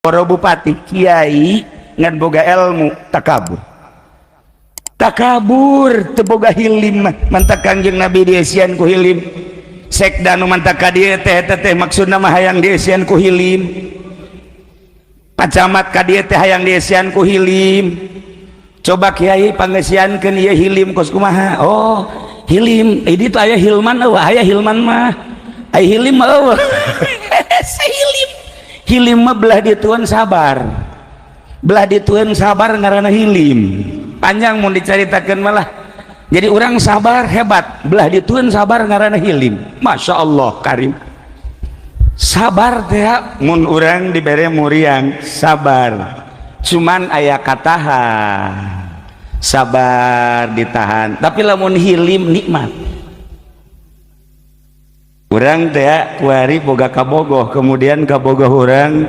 Para bupati, kiai ngan boga ilmu takabur, takabur, teu boga hilim mah. Mantak Kangjeng Nabi diesian ku hilim. Sekda nu mantak ka dieu teh, eta teh maksudna mah hayang diesian ku hilim. Pak Camat ka dieu teh hayang diesian ku hilim. Coba kiai pangesiankeun ieu hilim kos kumaha? Oh, hilim ini tuh aya hilman euweuh? Aya hilman mah, aya hilim mah euweuh. Hilim, hilim mah belah dituan sabar, belah dituan sabar ngaranna hilim. Panjang mun dicaritakeun malah. Jadi orang sabar hebat, belah dituan sabar ngaranna hilim. Masya Allah karim, sabar teh mun urang dibere muriang sabar, cuman aya katahan, sabar ditahan. Tapi lamun hilim nikmat. Urang teh kuari boga kabogoh, kemudian kabogoh urang.